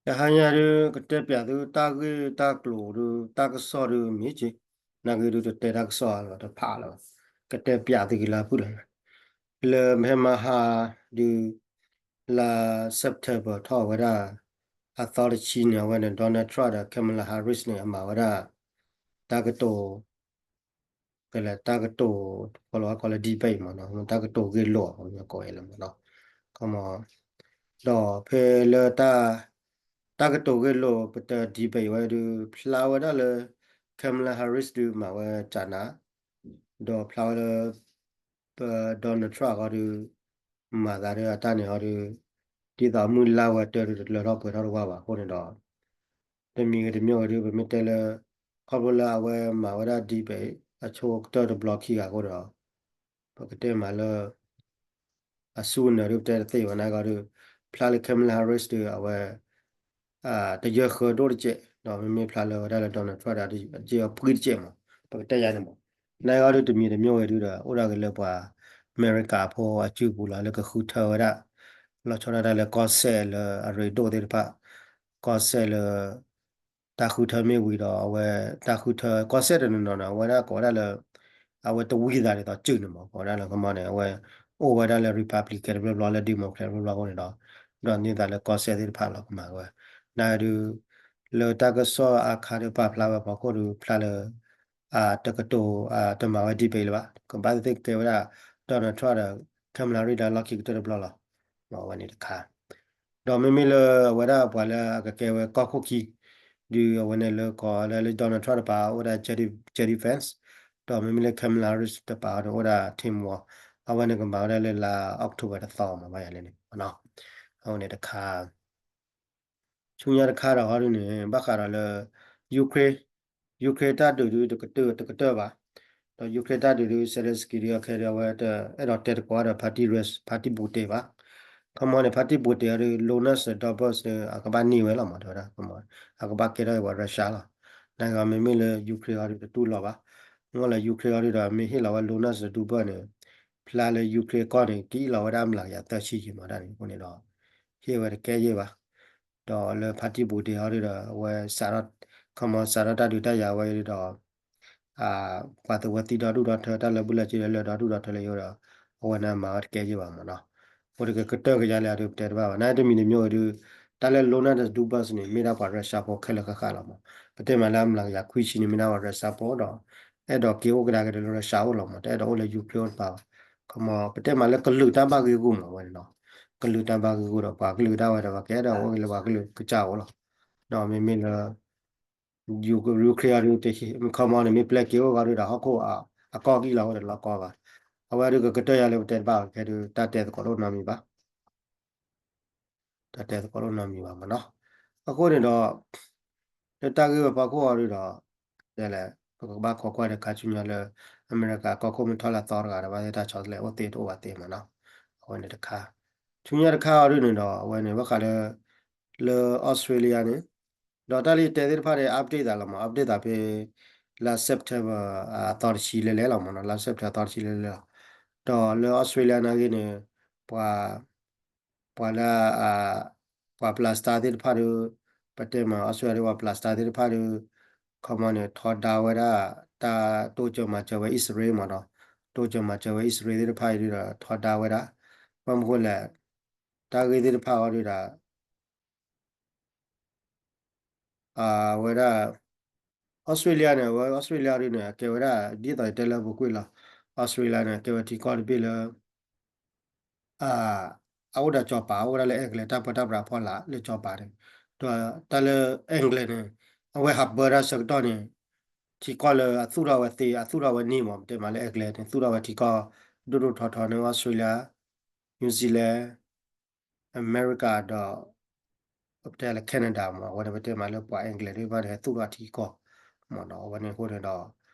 တဟါညါဒုး ကတဲပျးသုတၢ်ဂ့ၢ်တၢ်ကျိၤဒုး တၢ်ကစီၣ်ဒုးမ့ၢ်က့, နာ်က့ဒုးတတဲတၢ်ကစီၣ်လီၤ တဖးလၢၤဘၣ်, ကတဲပျးသုက့ၤလၢအဖုၣ်လီၤ. လၢမဟါမဟါဒုး လါ September ထီၣ်ဝဲဒၣ် အသီတဆံန့ၣ် အဝဲန့ၣ် Donald Trump ဒီး Kamala Harris န့ၣ် အမၤဝဲဒၣ် တၢ်ကတိၤ ကလဲၤတၢ်ကတိၤ ကီလီၤဝဲကီးလၢ debate မ့ၢ်နီၤ, တၢ်ကတိၤဂ့ၢ်လိာ် ကိးဝဲလၢမ့ၢ်နီၤ, ခီမီ, ဒီးဖဲလၢတၢ် တၢ်ကတိၤဂ့ၢ်လိာ် ပတ debate ဝဲဒုး ဖျါဝဲဒၣ်လၢ Kamala Harris ဒုးမၤဝဲကနၤ, ဒီးဖျါဝဲလၢ ပ Donald Trump ဃီဒုး မၤသးဒ်အတၢ်န့ၣ်ဃီဒုး ဒ်သိးမုၢ်လၢ်ဝဲတၢ်ဒုးတလၢထီၣ်ပှဲၤထီၣ်တဝၢ်ဘၣ်အဃိန့ၣ်ဒီး တမံၤဂ့ၤတမံၤဂ့ၤဒုး ပမ့ၢ်တဲလၢ ခီဖျိလၢအဝဲမၤဝဲဒၣ် debate အဆိကတၢၢ်တဘျီခံဂၤအဃိဒီး ပကတဲမးလၢ အစူၢ်အနၢၤဒုးပတဲတသ့ဘၣ်နာ်က့ဒုး ဖျါလၢ Kamala Harris ဒုး အဝဲ တယၢၢ်ဃၢဒိၣ်တကဲး ဒီးမ့မ့ၢ်ဖျါလၢဝဲဒၣ်လၢ Donald Trump ဒီး အကဲအီၤပှံၢ်တကဲးမး ပကတဲယါန့ၣ်မး, နာ်က့ဒုးတမံၤတမံၤဂ့ၤဒုးဒီး အိၣ်ဒၣ်က့ၤလၢပှၤ အမဲရကၤဖိအစုပူၤလီၤ လၢကဃုထၢဝဲဒၣ် လီၤဆီဒၣ်တၢ်လၢကီၢ်စဲၣ်လၢအရ့ဒိၣ်သ့ၣ်တဖၣ် ကီၢ်စဲၣ်လၢ တၢ်ဃုထၢမ့ၢ်ဝံၤဒီး အဝဲ တၢ်ဃုထၢကီၢ်စဲၣ်တနီၤနီၤန့ၣ် အဝဲဒၣ်ကိးဝဲဒၣ်လၢ အဝဲတဝံသးဒ်သိးစုၣ်န့ၣ်မး ကိးဝဲဒၣ်လၢခီမီန့ၣ် အဝဲ အိၣ်ဝဲဒၣ်လၢ Republican တဘျီဘျီလၢ Democrat တဘျီဘျီအဃိန့ၣ်ဒီး ဒိးန့ၢ်သးလၢကီၢ်စဲၣ်သ့ၣ်တဖၣ်လီၤကမၤဝဲ နာ်က့ဒုး လၢတၢ်ကစီၣ်အခါဒုးပာ်ဖျါဝဲဖီခိၣ်ဒုးဖျါလၢ တကတိၤ တမၤဝဲ debate လၢၤဘၣ် ကဘၣ်သ့ၣ်သ့ၣ်ကဲဝဲဒၣ် Donald Trump ဒီး Kamala Harris ဒီးလီၢ်ခံကတၢၢ်တဘျီလီၤ အဝဲန့ၣ်တခါ ဒီးမ့မ့ၢ်လၢအဝဲဒၣ်ပှၤလၢအကကဲဝဲကီၢ်ခိၣ်ခံ ဒုးအဝဲန့ၣ်လၢကိးလၢ Donald Trump တပၤ အိၣ်ဝဲဒၣ် J D Vance ဒီးမ့မ့ၢ်လၢ Kamala Harris တပၤဒီးအိၣ်ဝဲဒၣ် Tim Walz အဝဲန့ၣ်ကမၤဝဲဒၣ်လၢလါ October တသီမး ဘၣ်ယၤလဲၣ်န့ၣ် အဝဲန့ၣ်တခါ ဆူညါတခါဒီးဟီဒုးန့ၣ် ဘၣ်ဃးဒီးလၢ Ukraine Ukraine တၢ်ဒုးဒုးတကတၢၢ်တကတၢၢ်ဘၣ်, ဒီး Ukraine တၢ်ဒုးဒုး Zelenskyy ဒုးအခဲဒုးအဝဲတအဲၣ်ဒိးတဲသကိးဒီး ဖါတံၢ် ဖါတံၢ် Putin ဘၣ်, ခီမီန့ၣ် ဖါတံၢ် Putin အီၤဒုး Luhansk ဒီး Donbas န့ၣ် အကဘၣ်န့ၢ်ဝဲလီၤမး တဲဝဲဒၣ် အကဘၣ်ကဲထီၣ်ဝဲ Russia လီၤ, နာ်က့မ့မ့ၢ်လၢ Ukraine အီၤဒုးတတူၢ်လိာ်ဘၣ်, မ့ၢ်လၢ Ukraine အီၤဒုးဒီး မ့ၢ်ဟ့ၣ်လီၤဝဲ Luhansk ဒီး Donbas န့ၣ် ဖျါလၢ Ukraine ကီၢ်န့ၣ် ကအံၣ်လီၤဝဲဒၣ်အမျးကယၤသၢဆံယံၤမး တၢ်န့ၣ်အဃိန့ၣ်ဒီး ဟ့ၣ်ဝဲတကဲယဲၢ်ဘၣ် ဒီးလၢဖါတံၢ် Putin အီၤဒုးဒီး အဝဲစးထီၣ် ခီမီစးထီၣ်တၢ်ဒုးတၢ်ယၤဝဲဒုးဒီး ပှၤသုးဝဲသံဒီဒူၣ်ဒီထၢ တၢ်လၢာ်ဘူၣ်လၢာ်စ့ဒီးလၢာ်ဒီဒူၣ်ဒီထၢလၢယိဒီး အဝဲန့ၣ်မၤဝဲတကဲယဲၢ်ဘၣ်မးနီၤ, အဃိဒီးကကတၢၢ်ကယၤလဲၣ်အီၤဒုးပတဲတဘၣ်ဘၣ် နာ်တမံၤတမံၤအီၤဒုး တၢ်လၢ Luhansk ဒီး Donbas န့ၣ် မ့ၢ်ဒၣ်ပှၤ Russia ဖိခဲလၢာ်ဃၣ်ဃၣ်လီၤမး, ပတဲမးလၢအမျးကယၤခွံဆံန့ၣ် မ့ၢ်ဒၣ်ပှၤ Russia ဖိဒီး အဲၣ်ဒိးက့ၤအိၣ်ကဒါက့ၤဒီးလၢ Russia အိၣ်လီၤမး, တအဲၣ်ဒိးအိၣ်လၢ Ukraine အိၣ်တပၤဘၣ်, ခီမီ ပတဲမးလၢကလုာ်တၢ်ဘၣ်ဂ့ၢ်ဂီၢ်မးဝဲန့ၣ်နီၤ, ကလုာ်တၢ်ဘၣ်ဂ့ၢ်ဂီၢ်ဒီး ပှၤကလုာ်တၢ်ဝဲဒီး ပှၤကအဲၣ်ဒိးအိၣ်က့ၤလၢပှၤကလုာ်ကစၢ်အိၣ်လီၤ, ဒီးမ့မ့ၢ်လၢ Ukraine အီၤဒုး ခီမီန့ၣ် မ့ၢ်ပျဲက့ၤအိၣ်ဂီၤဒုးဒီး ဟီၣ်ခိၣ်အကံၣ်လီၤဝဲဒီးလီၢ်ကီဘၣ်, အဝဲဒုးကကတၢၢ်ယၤလၢပတဲတဘၣ် ခဲဒုး တၢ်တဲသကိးတအိၣ်နီတမံၤဘၣ် တၢ်တဲသကိးတအိၣ်နီတမံၤဘၣ်မးနီၤ, အဃိန့ၣ်ဒီး လၢတၢ်ဂ့ၢ်ဝဲဖီခိၣ်အီၤဒုးဒီး တဲလဲၣ် ပကဘၣ်ခိးကွၢ်ဒီးခါဆူညါလၢ အမဲရကၤကီၢ်ခိၣ်မ့ၢ်ထီၣ်လၢအသီတဂၤဒီး ဘၣ်သ့ၣ်တၢ်ဆီတလဲအိၣ်သ့တအိၣ်ဘၣ်သ့မးနီၤ, အဝဲန့ၣ်တခါ, ဆူညါတခါအီၤဒုးန့ၣ်ဒီး အဝဲန့ၣ် ဘၣ်ဃးလၢ လၢ Australia န့ၣ် ဒီးတၢ်လၢယတဲသ့ၣ်တဖၣ်န့ၣ် update သးလီၤမး update သးဖဲ လါ September အသီတဆံလဲၤလဲၤလီၤမးနီၤ လါ September အသီတဆံလဲၤလဲၤလီၤ, ဒီးလၢ Australia နာ်ဂ့ၤန့ၣ် ပှၤ ပှၤလၢ ပှၤ Palestine သ့ၣ်တဖၣ်ဒီး ပတဲမး Australia ဒ်ပှၤ Palestine သ့ၣ်တဖၣ်ဒီး ခီမီန့ၣ် ထီဒါဝဲဒၣ် တၢ်တိစၢၤမၤစၢၤဝဲအံၣ်စရ့လးမးဒီး တိစၢၤမၤစၢၤဝဲအံၣ်စရ့လးသ့ၣ်တဖၣ်အံၤဒီး ထီဒါဝဲဒၣ် ဘၣ်မနုၤဃိလဲၣ် တၢ်ဂ့ၢ်သ့ၣ်တဖၣ်အီၤဒုးဒီး အဝဲဒၣ် Australia န့ၣ် အဝဲ Australia ဒုးန့ၣ် အကဲဝဲဒၣ် ဒ်သိးယတဲလၢပူၤကွံာ်လီၤ. Australia န့ၣ် အကဲဝဲထံကီၢ်တဘ့ၣ်လၢ အအိၣ်ဒီးကၠီၤပၤ အိၣ်ဝဲဒၣ်လၢ England တၢ်ပၢတၢ်ပြးအဖီလာ်လၢကၠီၤပၤန့ၣ် ဒီးတၢ်လၢ England န့ၣ် အဝဲဟးဘၢတၢ်ဆၢကတီၢ်န့ၣ် ထံကီၢ်လၢအသူၣ်ထီၣ်ဝဲသ့ အသူၣ်ထီၣ်ဝဲန့ၢ်မး ပတဲမးလၢ England န့ၣ် သူၣ်ထီၣ်ဝဲထံကီၢ် ဒိၣ်ဒိၣ်ထီထီန့ၣ် Australia New Zealand အမဲရကၤဒီး ပတဲလၢ Canada မး အဝဲန့ၣ် ပတဲမးလၢပှၤ England သ့ၣ်တဖၣ်န့ၣ် သူၣ်ထီၣ်ထံကီၢ်မးနီၤ အဝဲန့ၣ်အဃိန့ၣ်ဒီး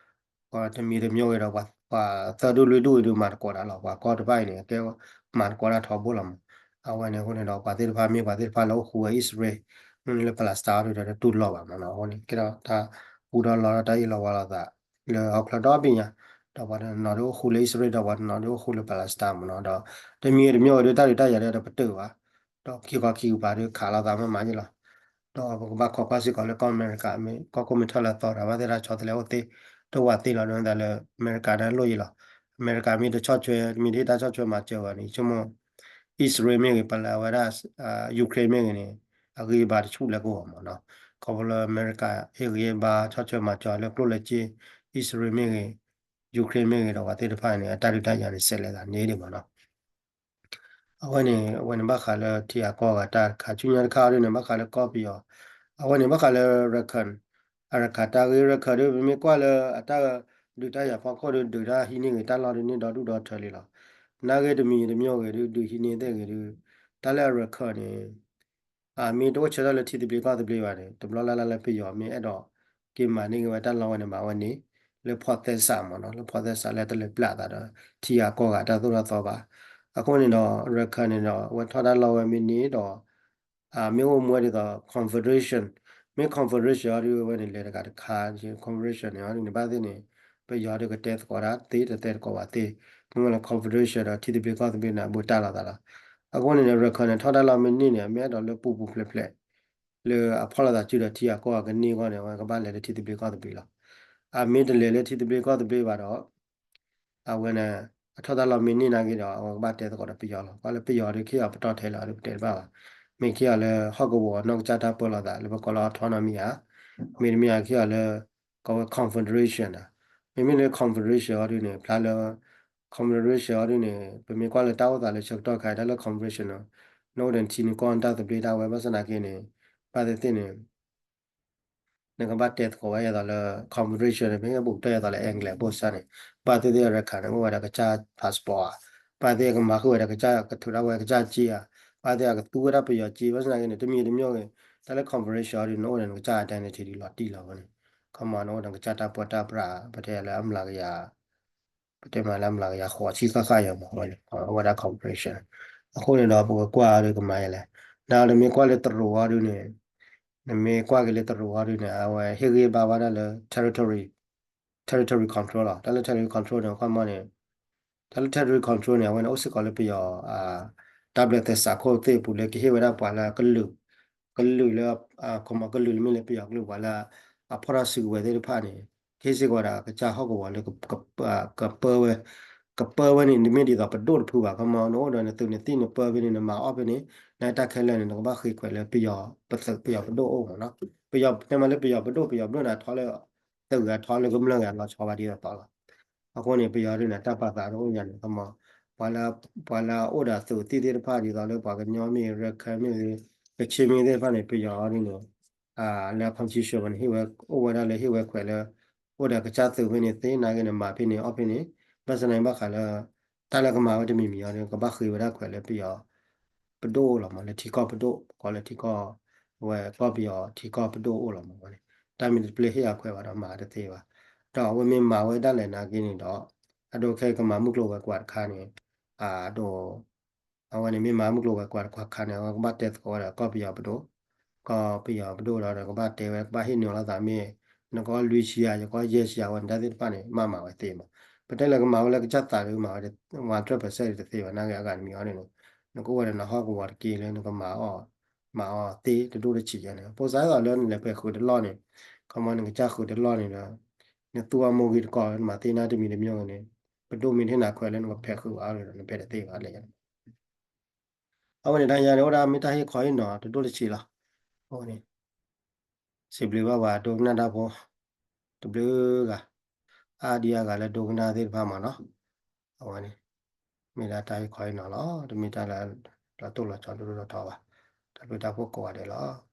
ပှၤတမံၤတမံၤဂ့ၤဒီး ပှၤသၢဒူၣ်လွံၢ်ဒူၣ်အံၤဒုးမၤသကိးတၢ်လီၤ ပှၤကီၢ်တဖၣ်အံၤန့ၣ် ကဲမၤသကိးတၢ်ထီဘိလီၤမး အဝဲန့ၣ်အဃိန့ၣ်ဒီး ပှၤသ့ၣ်တဖၣ်မ့ၢ်ပှၤသ့ၣ်တဖၣ်လၢအိၣ်ဃူဝဲအံၣ်စရ့လး မ့ၢ်လၢ Palestine အီၤဒုးဒီး တတူၢ်လိာ်ဘၣ်မးနီၤ အဃိန့ၣ် ကဲထီၣ်တၢ်ဟူထီၣ်လီၤထီၣ်တၢ်အ့ၣ်လိာ်ဝါလိာ်သး လၢဟီၣ်ခိၣ်ချၢဒီဘ့ၣ်ညါ ဒီးပှၤတနီၤဒုးအိၣ်ဃူလၢအံၣ်စရ့လး ဒီးပှၤတနီၤဒုးအိၣ်ဃူလၢ Palestine မးနီၤ ဒီးတမံၤတမံၤဂ့ၤဒုး တၢ်ဒုးတၢ်ယၤဒုးတပတုာ်ဘၣ် ဒီးခံခီခံကပၤဒုးခးလိာ်သးမးမးယ့ၢ်လီၤ. ပကဘၣ်ခိးကွၢ်စ့ၢ်ကီးလၢကီၢ်အမဲရကၤ မ့ၢ်ကီၢ်ခိၣ်မ့ၢ်ထီၣ်လၢအသီတၢ် ဘၣ်သ့ၣ်တၢ်ဆီတလဲအိၣ်သ့ တဝာ်သ့လီၤ ဒ်သိးလၢအမဲရကၤန့ၣ်လိၣ်ယံၤလီၤ. အမဲရကၤမ့ၢ်တဆီၣ်ထွဲ မ့ၢ်တဟ့ၣ်တၢ်ဆီၣ်ထွဲမၤစၢၤဘၣ်န့ၣ် ဆိကမိၣ် အံၣ်စရ့လးမ့ၢ်ဂ့ၤ ပလၢအဝဲဒၣ် ယူၤခရ့ၣ်မ့ၢ်ဂ့ၤန့ၣ် အဂံၢ်အဘါတဆူၣ်လၢကအိၣ်မးနီၤ. ခီဖျိလၢအမဲရကၤဟ့ၣ်ဂံၢ်ဟ့ၣ်ဘါဆီၣ်ထွဲမၤစၢၤလၢကျိၣ်လၢစ့ အံၣ်စရ့လးမ့ၢ်ဂ့ၤ ယူၤခရ့ၣ်မ့ၢ်ဂ့ၤဒီး ပှၤသ့ၣ်တဖၣ်န့ၣ် အတၢ်ဒုးတၢ်ယၤန့ၣ် စဲးလဲၤသးန့ၣ်ဒံးမးနီၤ. အဝဲန့ၣ် အဝဲန့ၣ်ဘၣ်ဃးလၢထံဂၤကီၢ်ဂၤတၢ်တခါ ဆူညါတခါအီၤဒ်န့ၣ် ဘၣ်ဃးလၢကီၢ်ပယီၤ အဝဲန့ၣ်ဘၣ်ဃးလၢ ရခၢၣ် အရခၢၣ်တၢ်ဂ့ၢ် ရခၢၣ်ဒ် ပမ့ၢ်ကွၢ်လၢအတၢ်ဒုးတၢ်ယၤဖီခိၣ်ဒီး ဒုးတၢ်ဟံးန့ၢ်ဂ့ၤတၢ်လီၢ်ဒ်န့ၣ် ဒီဒူၣ်ဒီထၢလံလီၤ. နာ်ဂ့ၤတမံၤတမံၤဂ့ၤဒုး ဒုးဟံးန့ၢ်သ့ၣ်ဂ့ၤဒုး တၢ်လၢအရခၢၣ်န့ၣ် အမ့ၢ်တအိၣ်ဆၢထၢၣ်လၢထံသဘျ့ကီၢ်သဘျ့ဘၣ်န့ၣ် တဘျီလၢ်လၢ်လၢပယီၤမ့ၢ်အဲၣ်ဒိးက့ၤမၤန့ၢ်က့ၤဝဲတၢ်လီၢ်ဝဲန့ၣ် မၤဝဲန့ၣ် လၢဖီၣ်သဲစးမးနီၤ လၢဖီၣ်သဲစးလၢတလဲၤပျၢ်သးဒီး ထံဂၤကီၢ်ဂၤတၢ်သိၣ်တၢ်သီဘၣ်. အဃိန့ၣ်ဒီး ရခၢၣ်န့ၣ်ဒီး အဝဲထီၣ်တၢ်လီၢ်ဝဲမ့ၢ်န့ၣ်ဒီး မ့ၢ်အိၣ်မူဝဲဒ်သိး confederation မ့ၢ် confederation အီၤဒ်ဝဲန့ၣ် လဲၤတဂၤတခါ confederation န့ၣ်အီၤဒ်န့ၣ် ဘၣ်သ့ၣ်န့ၣ် ပယီၤဒ်ကတဲသကိးတၢ်သ့ တတဲသကိးဘၣ်သ့ မ့ၢ်ဝဲလၢ confederation ဒီးထံသဘျ့ကီၢ်သဘျ့န့ၣ် အဘူးတၢ်လိာ်သးလီၤ. အဃိန့ၣ်ဒီး ရခၢၣ်န့ၣ် ထီၣ်တၢ်လီၢ်မ့ၢ်န့ၢ်န့ၣ် အမ့ၢ်အဲၣ်ဒိးလၢပူၤပူၤဖျဲးဖျဲး လၢအဖီၣ်လိာ်သးစုဒီးထံဂၤကီၢ်ဂၤကန့ၢ်အဂီၢ်န့ၣ် အဝဲကဘၣ်လဲၤလၢထံသဘျ့ကီၢ်သဘျ့လီၤ. အမ့ၢ်တလဲၤလၢထံသဘျ့ကီၢ်သဘျ့ဘၣ်ဒီး အဝဲန့ၣ် အထီၣ်တၢ်လီၢ်မ့ၢ်န့ၢ်နာ်က့ဒီး အဝဲကဘၣ်တဲသကိးဒီးပယီၤလီၤ. ကွၢ်လၢပယီၤဒီး ခ့ၣ်အီၤပတီၢ်ထဲလီၤဒီး ပတဲတဘၣ်ဘၣ်. မ့ၢ်ခ့ၣ်အီၤလၢဟီၣ်ကဝီၤနီၢ်ကစၢ်တၢ်ပၢလီၤသး လၢပကိးလၢ autonomy ဧါ, မ့တမ့ၢ်ခ့ၣ်အီၤလၢ ကီးဝဲ confederation ဧါ. မ့မ့ၢ်လၢ confederation အီၤဒ်န့ၣ် ဖျါလၢ confederation အီၤဒ်န့ၣ် ပမ့ၢ်ကွၢ်လၢတၢ်အိၣ်သးလၢဆၢကတီၢ်ခါအံၤ တၢ်လၢ confederation န့ၣ် နအိၣ်ဒီးနထံနကီၢ်နတၢ်သဘျ့ဒၣ်ဝဲ ဘၣ်ဆၣ်သနာ်က့န့ၣ် ဘၣ်သ့ၣ်သ့ၣ်န့ၣ် နကဘၣ်တဲသကိးဝဲဒ်သိးလၢ confederation န့ၣ် မ့ၢ်ဟဲဘူးကတၢၢ်ဒ်သိးလၢ English ဖိစၢ်န့ၣ် ဘၣ်သ့ၣ်သ့ၣ် ရခၢၣ်န့ၣ် အိၣ်ဝဲဒၣ်ကစၢ် passport ဧါ, ဘၣ်သ့ၣ်ကမၤဃုာ်ဝဲဒၣ်ကစၢ် ကထုးထီၣ်ဝဲကစၢ်စ့ဧါ, ဘၣ်သ့ၣ်အကသူဝဲဒၣ်ပယီၤစ့ ဘၣ်ဆၣ်သနာ်က့န့ၣ် တမံၤတမံၤဂ့ၤ တၢ်လၢ confederation အီၤဒ်န့ၣ် နအိၣ်ဒီးနကစၢ် identity ဒ်လီၤတံၢ်လီၤဝဲန့ၣ်, ခီမီ နအိၣ်ဒီးနကစၢ်တၢ်ပၢတၢ်ပြး ပတဲလၢအမျးကယၤ ပတဲမးလၢအမျးကယၤဃိးဆံဃၣ်ဃၣ်ယၤမးဝဲန့ၣ် အဝဲဒၣ် confederation အဃိန့ၣ်ဒီး ပကကွၢ်အီၤဒ်ကမၤယဲလဲၣ်. နမ့ၢ်ကွၢ်လၢတရူးအီၤဒ်န့ၣ် နမ့ၢ်ကွၢ်က့ၤလၢတရူးအီၤဒ်န့ၣ် အဝဲဟ့ၣ်ဂံၢ်ဘါဝဲဒၣ်လၢ territory, territory control လီၤ. တၢ်လၢ territory control န့ၣ် ခီမီန့ၣ် တၢ်လၢ territory control န့ၣ် အဝဲန့ၣ်အိၣ်စ့ၢ်ကီးလၢပယီၤ တၢ်ဘျၢသဲစးခိၣ်သ့ၣ်အပူၤလၢကဟ့ၣ်ဝဲဒၣ်ပှၤလၢကလုာ် ကလုာ်လၢ ခီမီကလုာ်လၢမ့ၢ်လၢပယီၤကလုာ်ပှၤလၢ အဖီၣ်တၢ်စုကဝဲၤသ့ၣ်တဖၣ်န့ၣ် ကဟ့ၣ်စ့ၢ်ကီးဝဲဒၣ်ကစၢ်ဟီၣ်ကဝီၤလၢ ကပၢဝဲ ကပၢဝဲန့ၣ် တမ့ၢ်ဒ်သိးပဒိၣ်တဖုဘၣ် ခီမီ နအိၣ်ဒီးနသုးနသံၣ်နပၢဖဲန့ၣ် နမၤအီၣ်ဖဲန့ၣ် နတၢ်ခဲလၢာ်န့ၣ် နကဘၣ်ဃ့ခွဲးလၢပယီၤပသုးပယီၤပဒိၣ်အိၣ်မးနီၤ. ပယီၤတဲမးလၢပယီၤပဒိၣ် ပယီၤပဒိၣ်န့ၣ် အထီလၢ သုးဂၤထီလၢကမျၢၢ်ဂၤလီၤဆီဘၣ်ဒ်သိးသိးလီၤ. အဃိန့ၣ် ပယီၤဒ်န့ၣ် တၢ်ပာ်သးတအိၣ်ညါန့ၣ် ခီမီ ပှၤလၢ ပှၤလၢအအိၣ်ဒီးသုးသံၣ်သ့ၣ်တဖၣ်ဒ်သိးလၢပှၤကညီမ့ၢ်ဂ့ၤ ရခၢၣ်မ့ၢ်ဂ့ၤ ကခ့ၣ်မ့ၢ်သ့ၣ်တဖၣ်န့ၣ် ပယီၤအီၤဒ်န့ၣ် လၢ constitution န့ၣ် ဟ့ၣ်ဝဲ အိၣ်ဝဲဒၣ်လၢဟ့ၣ်ဝဲခွဲးလၢ အိၣ်ဒီးကစၢ်သုးဖဲန့ၣ်သ့ နာ်က့န့ၣ် မၤဖဲန့ၣ်အီၣ်ဖဲန့ၣ် ဘၣ်ဆၣ်သနာ်က့ဘၣ်ဃးလၢ တၢ်လၢကမၤဝဲတမံၤမံၤအီၤန့ၣ် ကဘၣ်ဃ့ဝဲဒၣ်ခွဲးလၢပယီၤ ပဒိၣ်အိၣ်လီၤမး လၢထံကီၢ်ပဒိၣ် ပကိးလၢထံကီၢ် အဝဲကီၢ်ပယီၤထံကီၢ်ပဒိၣ်အိၣ်လီၤမးဝဲန့ၣ် တၢ်မ့ၢ်တပျဲဟ့ၣ်အခွဲးဘၣ်ဒီးမၤတသ့ဘၣ်. ဒီးအဝဲမ့ၢ်မၤဝဲဒၣ်လဲၣ်နာ်က့န့ၣ်ဒီး အဒိခဲကမၤမုၢ်ကျိၤဝဲၤကွာ်တခါန့ၣ် အဒိ အဝဲန့ၣ်မ့ၢ်မၤမုၢ်ကျိၤဝဲၤကွာ်တခါခါန့ၣ် အဝဲကဘၣ်တဲသကိးဝဲဒၣ်ကီၢ်ပယီၤပဒိၣ် ကီၢ်ပယီၤပဒိၣ်ဒီး ကဘၣ်တဲဝဲ ကဘၣ်ဟ့ၣ်နုာ်လီၤသးမ့ၢ် နကီၢ်လွံၢ်ဆံယၤ ယကီၢ်ယဲၢ်ဆံယၤ အဝဲန့ၣ်တၢ်သ့ၣ်တဖၣ်န့ၣ် မၤမၤဝဲသ့မး. ပတဲလၢကမၤဝဲလၢကစၢ်သးဒီးမၤဝဲ one hundred percent တသ့ဘၣ် နာ်က့အဂၤတမံၤအီၤန့ၣ် နကအိၣ်ဝဲဒီးနဟီၣ်ကဝီၤတက့ၢ်လၢနကမၤအီၣ် မၤအီၣ်သ့တဒိၣ်တဆံးယၤန့ၣ် ဖိစၢ်သိးလၢနလဲၤပှဲၤဃုာ်တလီၢ်န့ၣ် ခီမီနကစၢ်ဃုာ်တလီၢ်န့ၣ်ဒီး နသူၣ်အီၣ်မိၢ်ဂံၢ်တကီၢ် နမၤသ့ၣ်နၢ်တမံၤတမံၤဂ့ၤန့ၣ် ပဒိၣ်မ့ၢ်တဟ့ၣ်နၤခွဲးလၢနကဖဲးဃုာ်အီၤဒီး နဖဲးတသ့ဘၣ်လဲၣ်. အဝဲန့ၣ်တၢ်ယၤန့ၣ် အိၣ်ဒၣ်မ့ၢ်တၢ်ဟ့ၣ်ခီဟ့ၣ်နီၤတဒိၣ်တဆံးလီၤ. အဝဲန့ၣ် စံးဘျုးဘၣ်ပှၤဒိကနၣ်တၢ်ဖိ တဘျုးဂၤ အါဒံအါဂၤလၢဒိကနၣ်သ့ၣ်တဖၣ်မးနီၤ. အဝဲန့ၣ် မ့ၢ်ဒၣ်တၢ်ဟ့ၣ်ခီဟ့ၣ်နီၤလီၤ. တမ့ၢ်တၢ်လၢ လီၤတိၢ်လီၤဆီဒိၣ်ဒိၣ်ထီထီဘၣ်. တၢ်ဘျုးတၢ်ဖှိၣ်ကိးဂၤဒဲးလီၤ.